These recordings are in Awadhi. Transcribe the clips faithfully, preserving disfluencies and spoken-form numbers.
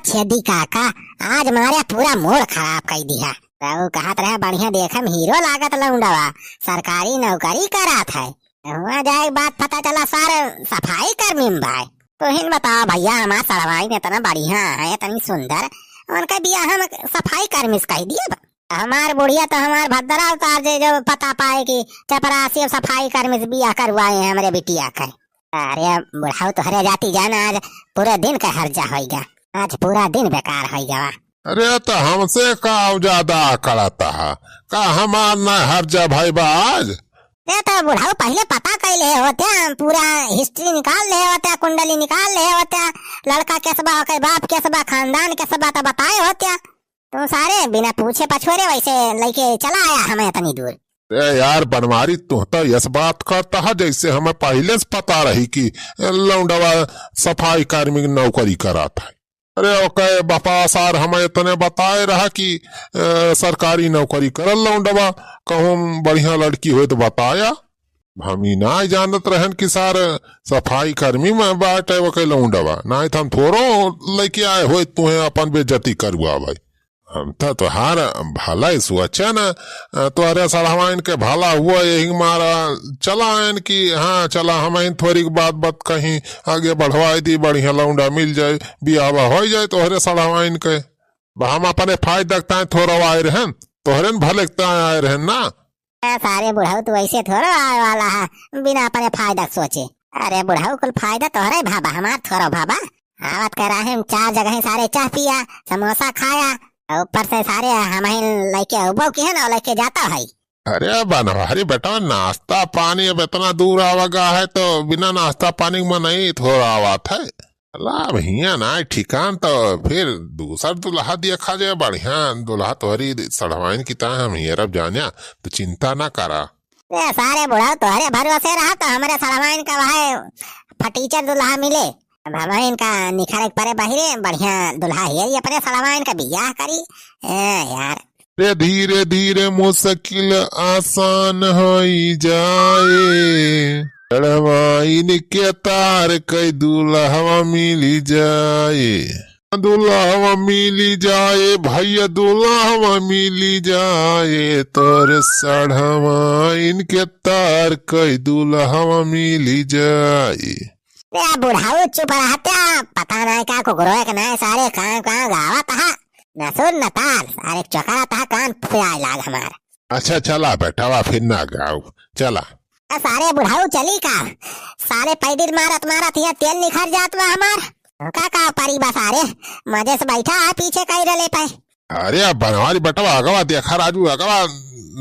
छेदी काका, आज मारे पूरा mood खराब कइ दिहा। तो ऊ कहत रहे, "बढ़िया देखम हीरो लागत लौंडवा, सरकारी नौकरी करत है।" हुआ जाए के बाद पता चला सार सफाई कर्मी में बाय। तुहिन बताओ भइया, हमार सड़वाइन इतना बढ़िया है, इतनी सुंदर, उनका बियाह हम सफाई कर्मी से कइ दिया बा। हमार बुढ़िया तो हमार भद्रा उतार दे, जो पता पाए कि चपरासी और सफाई कर्मी से बियाह करवाए हैं हमरे बिटिया के। अरे बुढ़ऊ, तोहरे जाति जाना, आज पूरे दिन का हर्जा होइगा, आज पूरा दिन बेकार होइगा। अरे तो हमसे का ज्यादा अकड़त ह, का हमार ना हर्जा भइबा आज? अरे तो बुढ़ऊ पहिले पता कइ ले होत्या, पूरा history निकाल ले होत्या, कुंडली निकाल ले होत्या, लड़का केस बा, ओकर बाप केस बा, खानदान केस बा, तो बताए होत्या। तू सारे बिना पूछे पछोरे वैसे लइके चला आया हमें इतनी दूर। ए यार बनवारी, तू तो यस बात करत ह जैसे हमें पहिले से पता रही कि लौंडवा सफाई कर्मी की नौकरी करत है। अरे ओके बापा सार हमें इतने बताए रहा कि, अ, सरकारी नौकरी करल लौंडवा, कहूँ बढ़िया लड़की होए तो बताया। हम ई ना जानत रहन कि सार सफाई कर्मी में बाटे ओके लौंडवा, नाहीं तो हम थोड़ो लइके आए होए तुहे अपन बेइज्जती करवावे। हम तो तोहार भलाई सोचे न, अ, तोहरे सड़हवाइन के भला हुआ, यही मारा चला आयन कि हाँ, चला हमहिन थोड़ी बात बात कहीं आगे बढ़वाई दी, बढ़िया लौंडा मिल जाए, बियाह होइ जाए तोहरे सड़हवाइन के। बा हम अपने फायदा के ताईं थोड़ा आए रहन, तोहरे न भले के ताईं आए रहन ना। ए, सारे बुढ़ऊ, तू ऐसे थोड़ा आवे वाला है, बिना अपने फायदा के सोचे। अरे बुढ़ऊ, कुल फायदा तोहरे भाबा, हमार थोड़ा भाबा। आवत के राहे में चार जगह सारे चाह पिया, समोसा खाया, और ऊपर से सारे हमहिन लइके अउबो की है ना, लइके जाता है। अरे बनवारी बेटा, नाश्ता पानी अब इतना दूर आवा गा है, तो बिना नाश्ता पानी के मन नहीं थोड़ा आवत है। ला, अब हियाँ ना ठिकान, तो फिर दूसर दुल्हा देखा जाए, बढ़िया दुल्हा तोहरी सड़वाइन की तरह हम हियर अब जान्या, तो चिंता ना करा। ए, सारे बुढ़ऊ तोहरे भरोसे रहा, तो हमरे सड़वाइन का वह फटीचर दुल्हा मिले। अब हमहिन का निखरे के परे बहिरे, बढ़िया दुल्हा हियर, अपने सड़वाइन का बियाह करी। ए, यार। रे धीरे धीरे मुश्किल आसान होई जाए, सड़वाइन के तार कई दुल्हवा मिली जाए। दुल्हवा मिली जाए भइया, दुल्हवा मिली जाए, तोर सड़वाइन के तार कई दुल्हवा मिली जाए। ए बुढ़ऊ चुप रहत्या, पता नाहीं का कुकुरो एक नाहीं सारे कान कान गावत हा। न सुर न ताल, सारे चोकरा तहा कान फुराए लाग हमार। अच्छा चला बेटवा, फिर ना गाओ, चला। ए सारे बुढ़ऊ चली का? सारे पैडिल मारत मारत हियाँ तेल निखर जात बा हमार। का का परी बा सारे, मजे से बैठा है पीछे कई रले पे। अरे अब बनवारी बेटवा अगवा देखा राजू अगवा,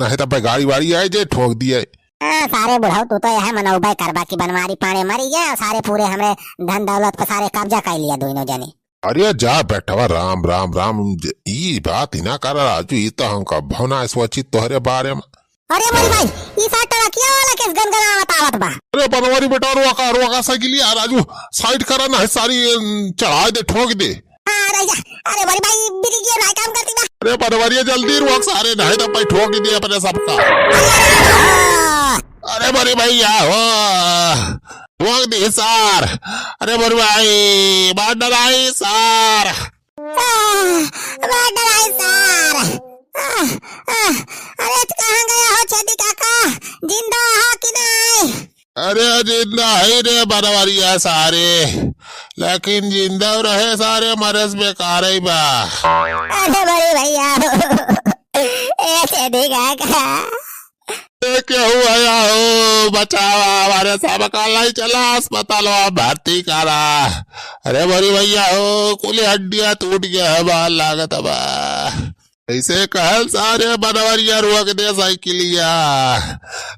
नहीं तब गाड़ी वाड़ी आए जे ठोक दिए। हाँ, सारे बुढ़ऊ तू तो यह मनौबे करबा कि बनवारी पाड़े मरी गया, सारे पूरे हमरे धन दौलत पे सारे कब्जा कर लिया दोनों जने। अरे जा बेटवा, राम राम राम, ज-, ई बात ही ना कर राजू, ई तो हम कभो ना सोची तोहरे बारे में। अरे मोरी भाई, ई सार टरकिया वाला केस गनगनावत आवत बा। अरे बनवारी बेटा, रोका, रोका साइकिलिया, राजू, side करा ना, सारी, अम, चढ़ा दे, ठोक दे। हाँ, अरे जा, अरे मोरी भाई, ब्रेकिया ना काम करती बा। अरे बनवारिया, जल्दी रोक सारे, नहीं तो भाई ठोक दे अपने सबका। अरे, अरे, अरे। अरे मोरी भइया हो, ठोक दे सार। अरे मोरी भाई, मार डराई सार। आह, मार डराई सार। आह, आह, अरे, तो कहाँ गया हो छेदी काका? जिंदा हो कि नहीं? अरे, जिंदा है रे बनवारिया सारे, लेकिन जिंदा रहे सारे, मरे से बेकार ही बा। अरे, बड़े भइया हो। ए, छेदी काका। ए, केहू आया हो, बचावा, हमारे सबका लाई चला अस्पताल में भर्ती करा। अरे बड़ी भइया हो, कुल हड्डियां टूट गया है, बाल लागत बा। ऐसे कहल सारे बनवरिया रोक दे साइकिलिया,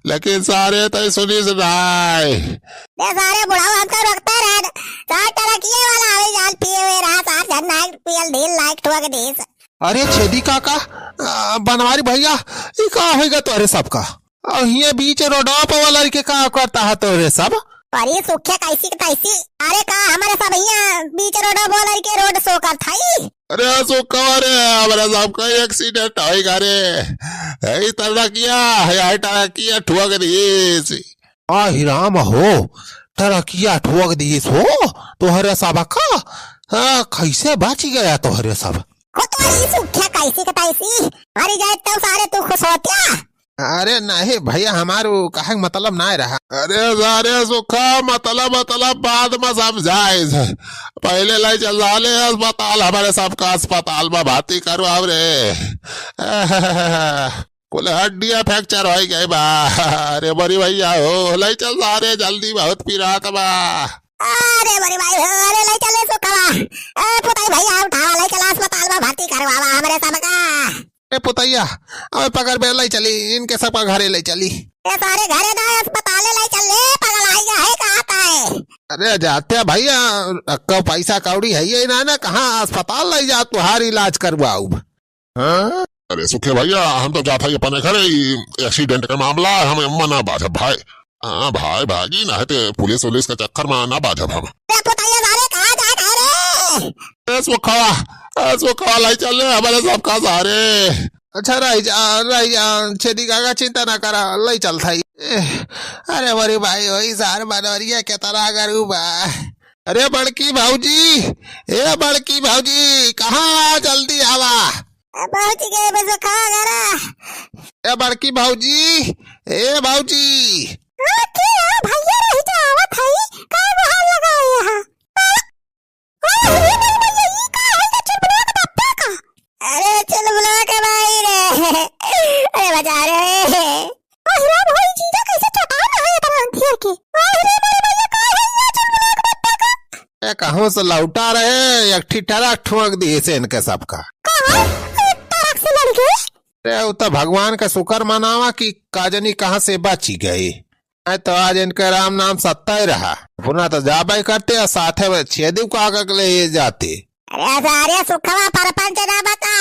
लेकिन सारे तय सुनी सुनाए। दे सारे बुढ़ाऊ, हम तो रोकते रहे। सार टरकिए वाला हमें जान पिए हुए रहा, सार जन नाइट पियल ढील लाइट ठोक दीस। अरे छेदी काका, आ, बनवारी भइया, ई का होइगा तोहरे सबका? अउ हिये बीच रोडवा पे वाला के का करता है तोहरे सब? अरे सुखे कैसी के तैसी। अरे का हमारे सब हिया बीच रोडवा वाला के road show करत हई? अरे सुखवा रे, हमारे सबका accident होइगा रे। ए टरकिया, ए टरकिया ठुआ के दिस। आहि राम हो, टरकिया ठुआ के दिस हो, तोहरे सबका। आ, कैसे बच गया तोहरे सब? हो तो ई सुख्या कैसी के तैसी, मरी जाए तो सारे तू खुश होत्या। अरे नहीं भैया, हमारू कहे के मतलब ना रहा। अरे सारे सुखा, मतलब, मतलब बाद में समझाइस। पहले लइ चल सारे अस्पताल, हमरे सबका अस्पताल में भर्ती करवाओ रे। कुल हड्डियां fracture होइ गए बा। अरे बड़ी भैया हो, लइ चल सारे जल्दी, बहुत पिरात बा। अरे बड़ी भाई हो, अरे लइ चले सुखवा। ए पुताई भैया उठावा, लइ चला अस्पताल में भर्ती करवावा हमरे सबका। ए पुतैया, अबे पकड़ बे, लइ चली, इनके सबका घरे लइ चली। ए सारे घरे ना, अस्पताले लइ चल, ले पगल आई है, कहाँ का है? अरे जाते भैया, अक्का पैसा कौड़ी है ये ना, ना, कहाँ अस्पताल लइ जा, तुहार इलाज करवाऊ। हाँ? अरे सुखे भैया, हम तो जात हई अपने घरे, ई accident का मामला, हम एम्मा ना बाझब भाई। हाँ भाई, भागी ना है ते पुलिस उलिस के चक्कर में ना बाझब हम। अरे पुतैया सारे कहाँ जात है रे? ए सुखवा, ए सुखवा, लइ चल रे, हमरे सबका सारे। अच्छा, रह जा, रह जा, छेदी काका, चिंता ना करा, लइ चल थाई। ए, अरे बड़ी भाई, वही सार बनवरिया के तरह गरू बा। अरे बड़की भौजी, ए बड़की भौजी, कहाँ, जल्दी आवा। पहुँच गए बस खा गरा। ए बड़की भौजी, ए भौजी। हाँ, के है भैया, रही तो आवत है, का गोहार लगाए यहाँ? अरे, अरे, अरे, अरे, ई का है रे चुलबुलवा के बापे का? अरे, चुलबुलवा के भाई रे। अरे, बचा रे। अरे, भाई, जीजा कैसे चटान है इतना अंधियर के? अरे, अरे, अरे, ये का है ये चुलबुलवा के बापे का? ए, कहूँ से लौटा रहे, एक ठी ट्रक ठोक दिहिस इनके सबका। का है? ए, ट्रक से लड़ गए? अरे, उ तो भगवान का शुक्र मनावा कि का जानी कहाँ से बची गई। नहीं तो आज इनके राम नाम सत्ता ही रहा। अपना तो जाबे करते और साथे में छेदी काका के ले जाते। अरे सारे सुखवा परपंच ना बता।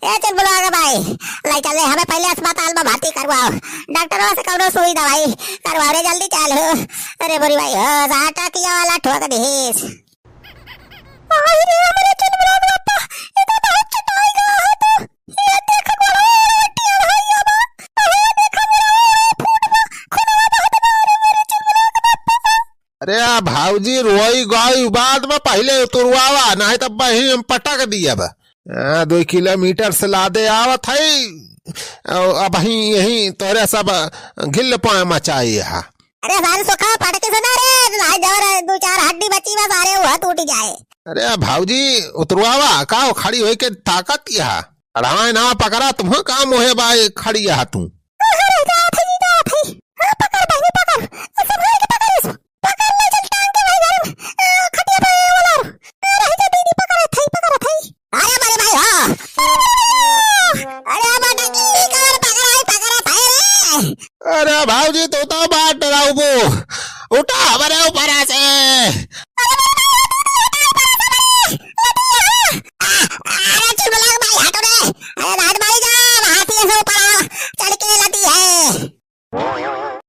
ए चुलबुलवा के भाई, लइ चल रे, हमें पहले अस्पताल में भर्ती करवाओ। डॉक्टरवा से कौनो सुई दवाई करवाओ रे, जल्दी चल हो। अरे बुरी भाई हो, साटा किया वाला ठोक दिहिस। आई रे हमरे चुलबुलवा के बापा, ये तो बहुत चटाई गया है तो। ये देख गोड़वा, ये टेढ़ है ये बा। अरे देख गोड़वा, ये फूट बा, खूनवा बहत बा, अरे मेरे चुलबुलवा के बापा। अरे आ भौजी, रोई गाई बाद में पहले उतरवावा, नहीं तो बही हम पटक दिया बा। आ, दो किलोमीटर से लादे आवत है, अबही यही तोरे सब गिल्ल पाए मचाई है। अरे सारे सुखा पटके से ना रे, आज जबर दो चार हड्डी बची बा सारे, वह टूट जाए। अरे भौजी, उतरवावा, का हो खड़ी होई के ताकत यह? अड़ावे ना पकड़ा, तुम्हें का मोहे बा, खड़ी यह तू। अरे जात है जी, जात है। हाँ, पकड़ बहनी, पकड़। ऐसे भाई के पकड़ इसको। पकड़ ले चल टांग के भाई घर में। आ, खटिया पे ये वाला। आ, रही जा दीदी, पकड़ है, थाई, पकड़ है, थाई। अरे बड़े भाई हो। अरे बड़े भाई हो। अरे बड़े की कमर पकड़ आई, पकड़ है, थाई रे। अरे भौजी, तू तो बात डराऊ बो। उठा हमारे ऊपर ऐसे।